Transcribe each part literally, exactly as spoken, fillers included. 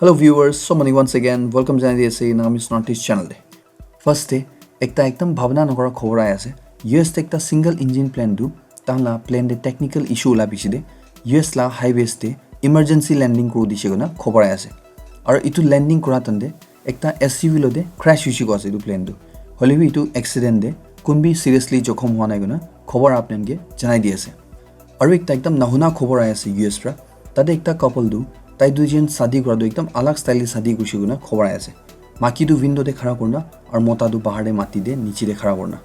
Hello viewers, so many once again, welcome janai di ase Nagamese Northeast channel te. First te, ekta ekdam bhabna nokora khobor ahi ase. U S te ekta single engine plane tu, tahan la plane te technical issue ula bishi de, U S la highways te emergency landing kuru dishe koina khobor ahi ase. Aru itu landing kura tante, ekta S U V lo de crash hushi go ase itu plane tu. Hoilebi itu accident de, kunbi seriously jokhom hua nai koina khobor apnanke janai di ase. Aru ekta ekdam nahuna khobor ahi ase U S pra. Tate ekta couple tu, tai duijon shadi kura tu ekdam alag style te shadi kurishe koina khobor ahi ase. Maki tu window te khara kurina, aru mota tu bahar te mati te niche te khara kurina.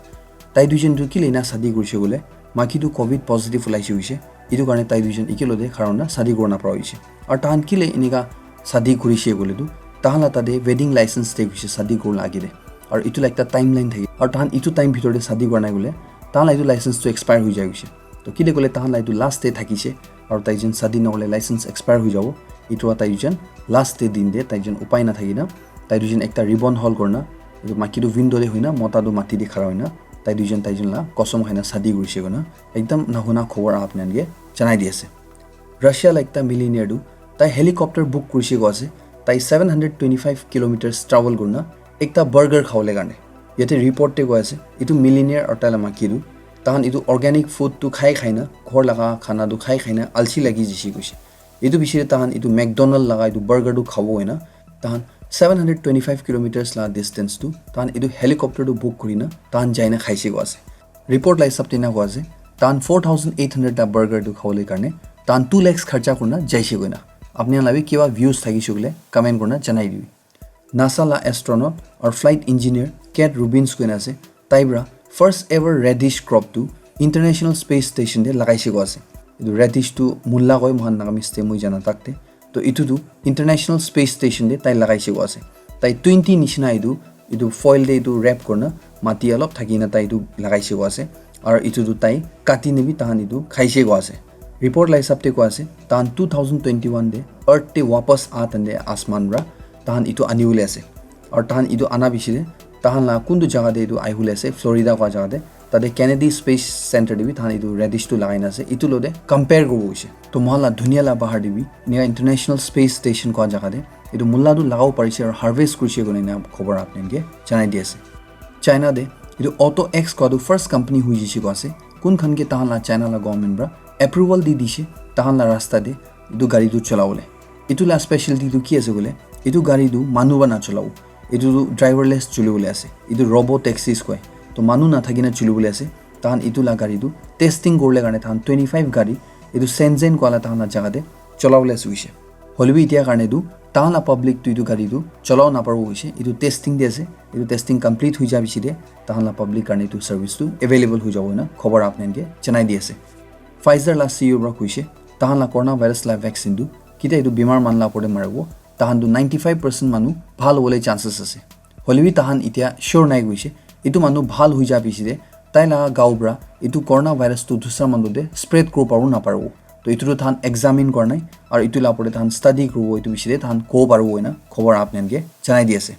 Tai duijon tu kile ena shadi kurishe koile, maki tu covid positive ulaishe hoishe. Itu karne tai duijon ekelogte khara kurina shadi kurina para hoishe. Aru tahan kile enika shadi kurishe koile tu, tahan la tate wedding license te hoishe shadi kurila age te. Aru itu la ekta timeline thake. Aru tahan itu time bhitor te shadi kura nai koile, tahan la itu license tu expire hoi jai hoishe. To kile koile tahan la itu last day thakishe, aru tai jon shadi nahole license expire hoi jabo. Itu wa tai jon last day din de tai jon upai na thakina, tai duijon ekta ribbon hol kurina, itu maki tu window de hoina, mota tu mati de khara hoina, tai duijon tai jon la kosom khaina shadi kurishe koina, ekdam nahuna khobor apnanke janai di ase. Russia la ekta millionaire tu, tai helicopter book kurishe go ase, tai seven hundred twenty-five kilometers travel kurina, ekta burger khawole karne. Yate report te koi ase, itu millionaire aru tai la maki tu, tahan itu organic food tu khai khaina, ghor laga khana tu khai khaina, alsi lagi jishi koishe. Itu bishi te tahan itu McDonald laga itu burger tu khabo hoina, tahan seven hundred twenty-five kilometers la distance tu, tahan itu helicopter tu book kurina, tahan jaina khaishe go ase. Report la hisab te ena koi ase, tahan four thousand eight hundred la burger tu khawole karne, tahan two lakhs kharcha kurina jaishe koina. Apni khan la bi kiba views thakishe koile, comment kurina janai dibi. NASA la astronaut aru flight engineer Kate Rubins koina ase, tai pra first ever radish crop tu International Space Station te lagaishe go ase. Itu radish tu mulla koi mohan Nagamese te moi jana tak te. To itu tu International Space Station te tai lagaishe go ase. Tai twenty nishina itu, itu foil te itu wrap kurina mati alop thakina tai itu lagaishe go ase. Aru itu tu tai kati ne bi tahan itu khaishe go ase. Report la hisab te koi ase, tahan two thousand twenty-one te Earth te wapas aa tante asman pra tahan itu anibole ase. Aru tahan itu ana bishi te, tahan la kuntu jaga te itu ahibole ase, Florida koi jaga te. Tate Kennedy Space Center te bi tahan itu radish tu lagai na ase. Itu lo de compare kuribo hoishe. To mohan la dunia la bahar te bi, enika International Space Station koi jaga te, itu mulla tu lagabo parishe aru harvest kurishe koina ena khobor apnanke janai di ase. China te, itu Auto X koi tu first company hui jishe go ase. Kun khan ke tahan la China la government pra approval di dishe, tahan la rasta te itu gari tu cholabole. Itu la specialty tu ki ase koile, itu gari tu manu ba na cholabo. Itu tu driverless chulibole ase. Itu robo taxis koi. To manu na thakina chulibole ase. Tahan itu la gari tu testing kurle karne tahan twenty-five gari itu Shenzhen koi la tahan la jaga te cholabole ase hoishe. Hoilebi itia karne tu tahan la public tu itu gari tu cholabo naparibo hoishe. Itu testing te ase. Itu testing complete hoi ja bishi te tahan la public karne itu service tu available hoi jabo na khobor apnanke janai di ase. Pfizer la C E O pra koishe, tahan la coronavirus la vaccine tu kitia itu bimar man la opor te maribo, tahan tu ninety-five percent manu bhal hobole chances ase. Hoilebi tahan itia sure nai koishe, itu manu bhal hoi ja bishi te tai la gao pra itu coronavirus tu dusra manu te spread kuribo paribo naparibo. To itu tu tahan examine kora nai, aru itu la opor te tahan study kuribo, itu bishi te tahan kobo paribo koina khobor apnanke janai di ase.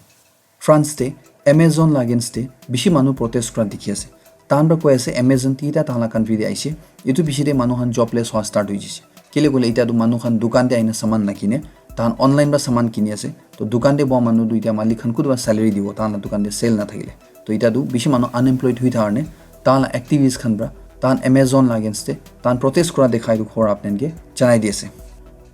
France te Amazon la against te bishi manu protest kura dikhi ase. Tahan pra koi ase Amazon tinta tahan la country te aishe, itu bishi te manu khan jobless hua start hoi jishe. Kile koile itia tu manu khan dukan te ahina saman nakine, tahan online pra saman kini ase. To dukan te boha manu tu itia malik khan kutu pra salary dibo, tahan la dukan te sale nathakile. To itia tu bishi manu unemployed hui thakar ne, tahan la activist khan pra, tahan Amazon la against te, tahan protest kura dekhai tu khobor apnanke janai di ase.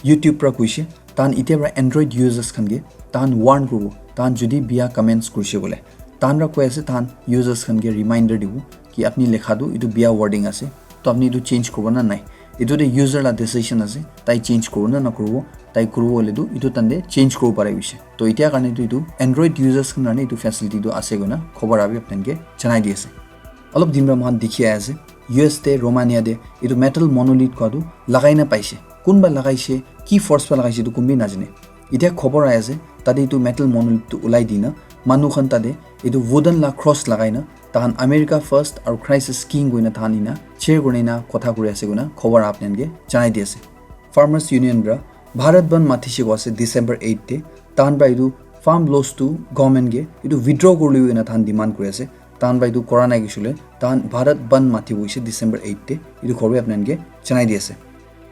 YouTube pra koishe, tahan itia pra Android users khan ke tahan warn kuribo, tahan jodi biya comments kurishe koile. Tahan pra koi ase, tahan users khan ke reminder dibo ki apni lekha tu itu biya wording ase, to apni itu change kuribo na nai. Itu de user la decision ase, tai change kuribo na nakuribo, tai kuribo hoile tu itu tante change kuribo pare hoishe. To itia karne tu itu Android users khan karne itu facility tu ase koina khobor abi apnanke janai di ase. Olop din pra mohan dikhi ahi ase, U S te, Romania te, itu metal monolith koi tu lagai na paishe. Kunba lagaishe, ki force pra lagaishe, itu kunbi najane. Itia khobor ahi ase, tate itu metal monolith tu ulai dina, manu khan tate itu wooden la cross lagai na, tahan America First aru Christ is King koina tahan ina, cheer kurina kotha kuri ase koina khobor apnanke janai di ase. Farmers Union pra Bharat Bandh matishe go ase December eight te, tahan pra itu farm loss tu government ke itu withdraw kuribole koina tahan demand kuri ase. Tahan pra itu kora nai koishe koile, tahan Bharat Bandh matibo hoishe December eight te, itu khobor bi apnanke janai di ase.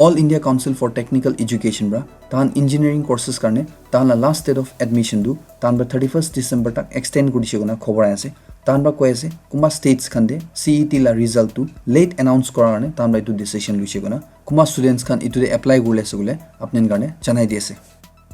All India Council for Technical Education pra tahan engineering courses karne tahan la last date of admission tu tahan pra thirty first December tak extend kuri dishe koina khobor ahi ase. Tahan pra koi ase kunba states khan te C E T la result tu late announce kora karne tahan pra etu decision luishe koina. Kunba students khan etu te apply kurile ase koile apni khan karne janai di ase.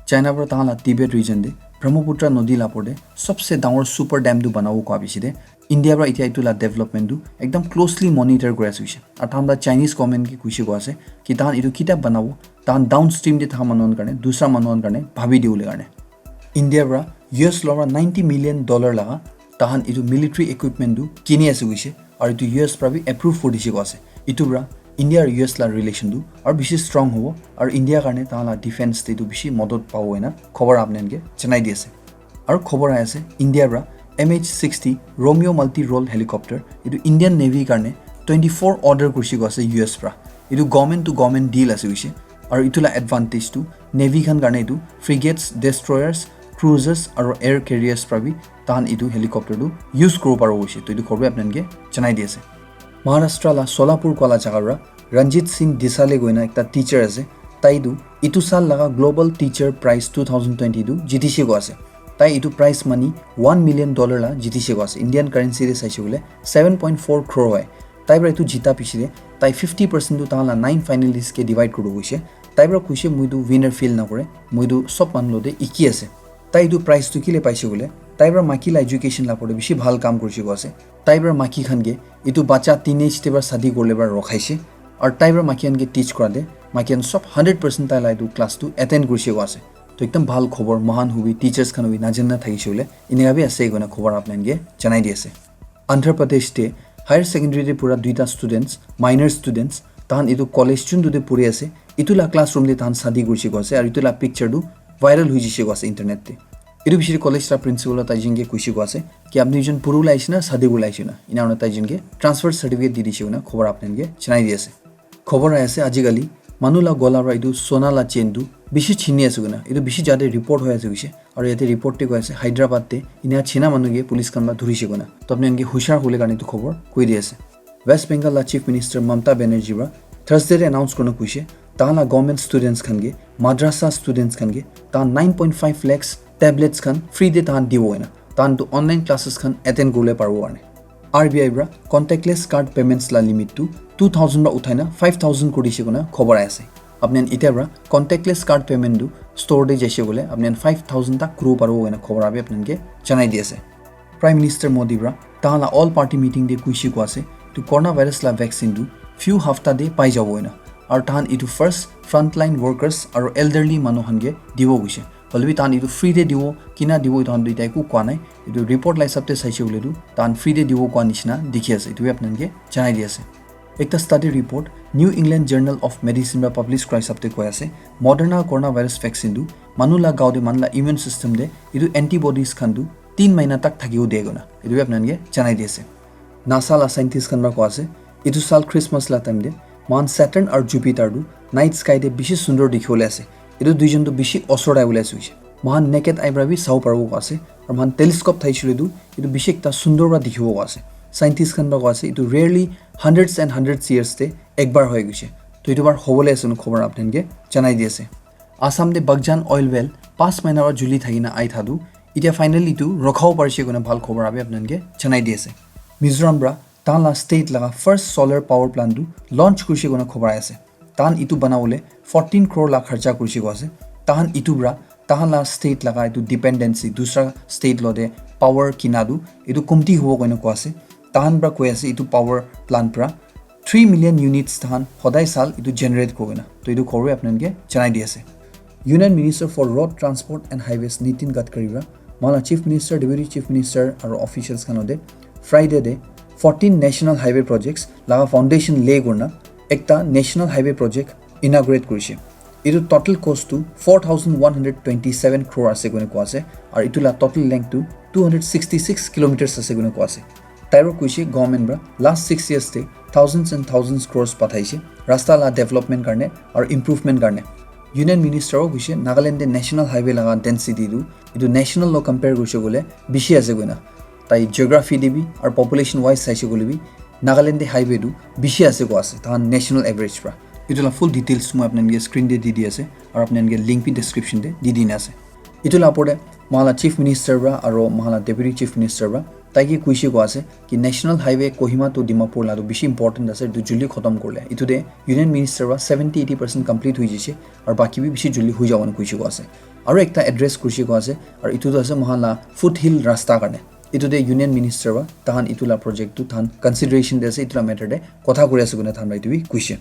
China pra tahan la Tibet region te Brahmaputra nodi la por te sobse dangor super dam tu banabo koa piche te India pra etia etu la development tu ekdam closely monitor kuri ase hoishe. Aru tahan pra Chinese government ke kuishe koa ase ki tahan etu kitab banabo, tahan downstream te thaka manu khan karne, dusra manu khan karne bhabi dibole karne. India pra U S lora ninety million dollar laga tahan etu military equipment tu kini ase hoishe, aru etu U S pra bi approve kuri dishe koa ase. Etu pra India aru U S la relation tu aru bishi strong hobo, aru India karne tahan la defense te etu bishi modot pabo hoina khobor apni khan ke janai di ase. Aru khobor ahi ase India pra M H sixty Romeo multi role helicopter etu Indian Navy karne twenty four order kurishe koa ase U S pra. Etu government to government deal ase hoishe. Aru etu la advantage tu Navy khan karne etu frigates, destroyers, cruisers aru air carriers pra bi tahan etu helicopter tu use kuribo paribo hoishe. To etu khobor bi apni khan ke janai di ase. Maharashtra la Solapur koa la jaga pra Ranjit Singh Disale koina ekta teacher ase. Tai tu etu sal laga Global Teacher Prize two thousand twenty tu jitishe koa ase. Tai etu prize money one million dollar la jitishe koa ase. Indian currency te saishe koile seven point four crore hoy. Tai pra etu jita piche te tai fifty percent tu tahan la nine finalist ke divide kuribo hoishe. Tai pra kuishe moi tu winner feel nakore, moi tu sob manu logote eki ase. Tai etu prize tu kile paishe koile tai pra maki la education la por te bishi bhal kam kurishe koa ase. Tai pra maki khan ke etu bacha teenage te pra shadi kurile pra rokhaishe. Aru tai pra maki khan ke teach kora te maki khan sob hundred percent tai la etu class tu attend kurishe koa ase. To ekdam bhal khobor, mohan hobi teachers khan hobi najana thakishe hoile eneka bi ase koina khobor apni khan ke janai di ase. Andhra Pradesh te higher secondary te pura duita students, minor students, tahan etu college chuntu te puri ase, etu la classroom te tahan shadi kurishe koa ase aru etu la picture tu viral hoi jishe koa ase internet te. Etu piche te college la principal tai jin ke kuishe koa ase ki apni jon puribole aishe na shadi kuribole aishe na? Ena hoina tai jin ke transfer certificate di dishe koina khobor apni khan ke janai di ase. Khobor ahi ase ajikali manu la gola pra etu sona la chain tu bishi chini ase koina, etu bishi jate report hoi ase hoishe. Aru yate report te koi ase Hyderabad te ena china manu ke police khan pra dhurishe koina. To apni khan ke hushar hole karne etu khobor koi di ase. West Bengal la Chief Minister Mamata Banerjee pra Thursday te announce kurina kuishe tahan la government students khan ke, madrasa students khan ke tahan nine point five lakhs tablets khan free te tahan dibo koina. Tahan tu online classes khan attend kurile paribo karne. R B I pra contactless card payments la limit tu two thousand pra uthai na five thousand kuri dishe koina khobor ahi ase. Apni khan etia pra contactless card payment tu store te jaishe koile apni khan five thousand tak kuribo paribo koina khobor abi apni khan ke janai di ase. Prime Minister Modi pra tahan la all party meeting te kuishe koa ase tu coronavirus la vaccine tu few hafta te pai jabo koina. Aru tahan etu first frontline workers aru elderly manu khan ke dibo koishe. Hoile bi tahan etu free te dibo, kina dibo, etu khan tu etia eku koa nai. Etu report la hisab te saishe koile tu tahan free te dibo koa nishina dikhi ase. Etu bi apni khan ke janai di ase. Ekta study report New England Journal of Medicine pra publish kura hisab te koi ase, Moderna coronavirus vaccine tu manu la gao te manu la immune system te etu antibodies khan tu tin mahina tak thakibo de koina. Etu bi apni khan ke janai di ase. NASA la scientist khan pra koa ase, etu sal Christmas la time te moikhan Saturn aru Jupiter tu night sky te bishi sundor dikhi bole ase. Etu duijon tu bishi osor te ahi bole ase hoishe. Moikhan naked eye pra bi sabo paribo koa ase. Aru moikhan telescope thaishe koile tu etu bishi ekta sundor pra dikhibo koa ase. Scientist khan pra koa ase etu rarely hundreds and hundreds years te ekbar hoi goishe. To etu bar hobole ase koina khobor apni khan ke janai di ase. Assam te Bakjan oil well pas mahina pra juli thakina ai thatu etia finally tu rokhabo parishe koina bhal khobor abi apni khan ke janai di ase. Mizoram pra tahan la state laga first solar power plant tu launch kurishe koina khobor ai ase. Tahan etu banabole fourteen crore la kharcha kurishe koa ase. Tahan etu pra tahan la state laga etu dependency dusra state logote power kina tu etu komti hobo koina koa ase. Tahan pra koi ase etu power plant pra three million units tahan hodai sal etu generate kuri kena. To etu khobor bi apni khan ke janai di ase. Union Minister for Road Transport and Highways Nitin Gadkari pra moikhan la Chief Minister, Deputy Chief Minister aru officials khan logote Friday te fourteen national highway projects laga foundation lay kurina ekta national highway project inaugurate kurishe. Etu total cost tu four thousand one hundred twenty seven crore ase koina koa ase aru etu la total length tu two hundred sixty six kilometers ase koina koa ase. Tai pra kuishe government pra last six years te thousands and thousands crores pathaishe rasta la development karne aru improvement karne. Union Minister o kuishe Nagaland te national highway laga density tu etu national lo compare kurishe koile bishi ase koina. Tai geography te bi aru population wise saishe koile bi Nagaland te highway tu bishi ase koa ase tahan national average pra. Etu la full details moi apni khan ke screen te di di ase, aru apni khan ke link bi description te di dina ase. Etu la opor te moi khan la Chief Minister para aru moi khan la Deputy Chief Minister para tai ke kuishe koa ase ki National Highway Kohima to Dimapur la tu bishi important ase, etu juldi khotom kurle. Etu te Union Minister para seventy eighty percent complete hoi jise, aru baki bi bishi juldi hoi jabo na kuishe koa ase. Aru ekta address kuishe koa ase, aru etu tu ase moi khan la foothill rasta karne. Etu te Union Minister para tahan etu la project tu tahan consideration te ase, etu la matter te kotha kuri ase koina tahan para etu bi kuishe.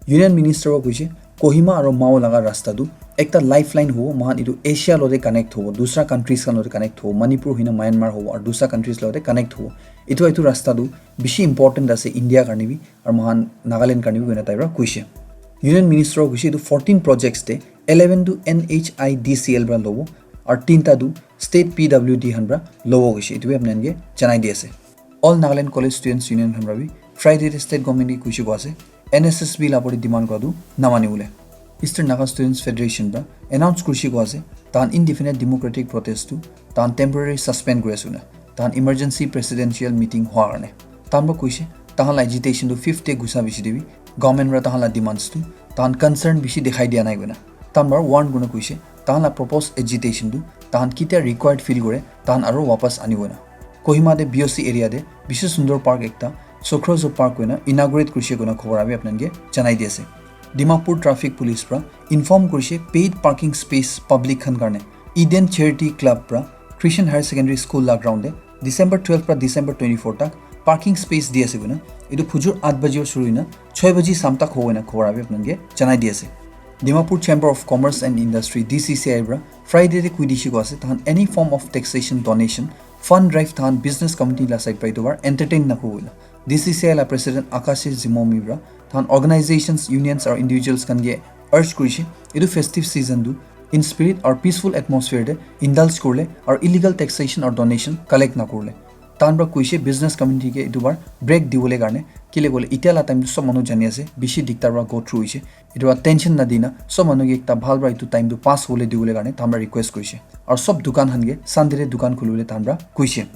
Union Minister para kuishe, Kohima aru Mao laga rasta tu ekta lifeline hobo, moi khan etu Asia lote connect hobo, dusra countries khan lote connect hobo, Manipur hoina Myanmar hobo, aru dusra countries lote connect hobo. Etu, etu rasta tu bishi important ase India karne bi, aru moi khan Nagaland karne bi koina tai para kuishe. Union Minister para kuishe etu fourteen projects te eleven tu N H I D C L para lobo, aru tinta tu state P W D khan para lobo kuishe, etu bi apni khan ke janai di ase. All Nagaland College Students Union khan para bi Friday te state government ke kuishe koa ase, N S S B la opor te demand koa tu namani bole. Eastern Naga Students Federation para announce kurishe koa ase, tahan indefinite democratic protest tu tahan temporary suspend kuri ase koina, tahan emergency presidential meeting hua karne. Tahan para kuishe, tahan la agitation tu fifth te gusa bishi te bi government para tahan la demands tu tahan concern bishi dikhai dia nai koina. Tahan para warn kurina kuishe, tahan la proposed agitation tu tahan kitia required feel kore, tahan aru wapas ani koina. Kohima te B O C area te bishi sundor park ekta, Sokrozo Park koina inaugurate kurishe koina khobor abi apni khan ke janai di ase. Dimapur Traffic Police para inform kurishe paid parking space public khan karne Eden Charity Club para Christian Higher Secondary School la ground te December twelve para December twenty-four tak parking space di ase koina, etu phujur eight baji para shuru hoina six baji sam tak hobo koina khobor abi apni khan ke janai di ase. Dimapur Chamber of Commerce and Industry, D C C I para Friday te koi dishi koa ase, tahan any form of taxation donation, fund drive tahan business committee la side para etu para entertain na kuri bole. D C C I la President Akashi Zimomi para tahan organizations, unions aru individuals khan ke urge kurishe, etu festive season tu in spirit aru peaceful atmosphere te indulge kurle aru illegal taxation aru donation collect na kurle. Tahan para kuishe business community ke etu bar break dibole karne, kile koile etia la time tu sob manu jani ase bishi diktar para go through hoishe, etu para tension na dina sob manu ke ekta bhal para etu time tu pass hole dibole karne tahan para request kurishe. Aru sob dukan khan ke Sunday te dukan khulibole tahan para kuishe.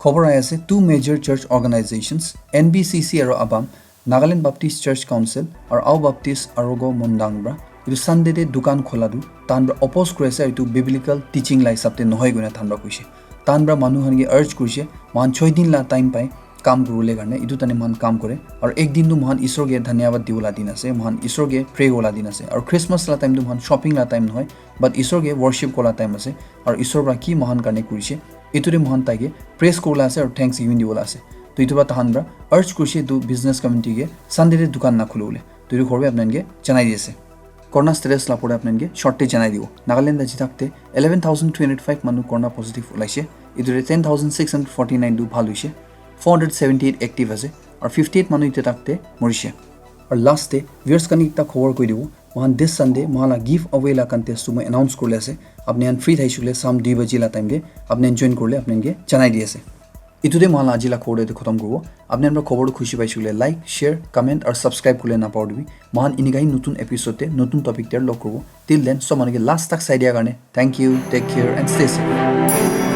Khobor ahi ase, two major church organizations, N B C C aru ABAM, Nagaland Baptist Church Council aru Ao Baptist Arogo Mondang para etu Sunday te dukan khola tu tahan para oppose kuri ase, etu biblical teaching la hisab te nohoi koina tahan para kuishe. Tahan para manu khan ke urge kurishe, moi khan choi din la time pai kam kuribole karne, etu tane moi khan kam kore. Aru ek din tu moi khan Isor ke dhanyabad dibola din ase, moi khan Isor ke pray kuribole din ase. Aru Christmas la time tu moi khan shopping la time nohoi, but Isor ke worship kuribole time ase. Aru Isor para ki moi khan karne kurishe, etu te moi khan tai ke praise kuribole ase aru thanksgiving dibola ase. To etu para tahan para urge kurishe etu business community ke Sunday te dukan na khulibole. To etu khobor bi apni khan ke janai di ase. Corona status la opor te apni khan ke short te janai dibo. Nagaland te aji tak te eleven thousand three hundred five manu corona positive ulaishe. Etu te ten thousand six hundred forty nine tu bhal hoishe. Four hundred seventy eight active ase. Aru fifty eight manu etu tak te morishe. Aru last te viewers khan ekta khobor koi dibo. Moi khan this Sunday moi khan la giveaway la contest tu moi announce kuribole ase. Apni khan free thaishe koile sam dui baji la time te apni khan join kuribole apni khan ke janai di ase. Etu te moi khan la aji la khobor te khotom kuribo. Apni khan para khobor tu khushi paishe koile like, share, comment aru subscribe kuribole napahoribi. Moi khan enika hi notun episode te notun topic te log kuribo. Till then, sob manu ke last tak sai dia karne thank you, take care and stay safe.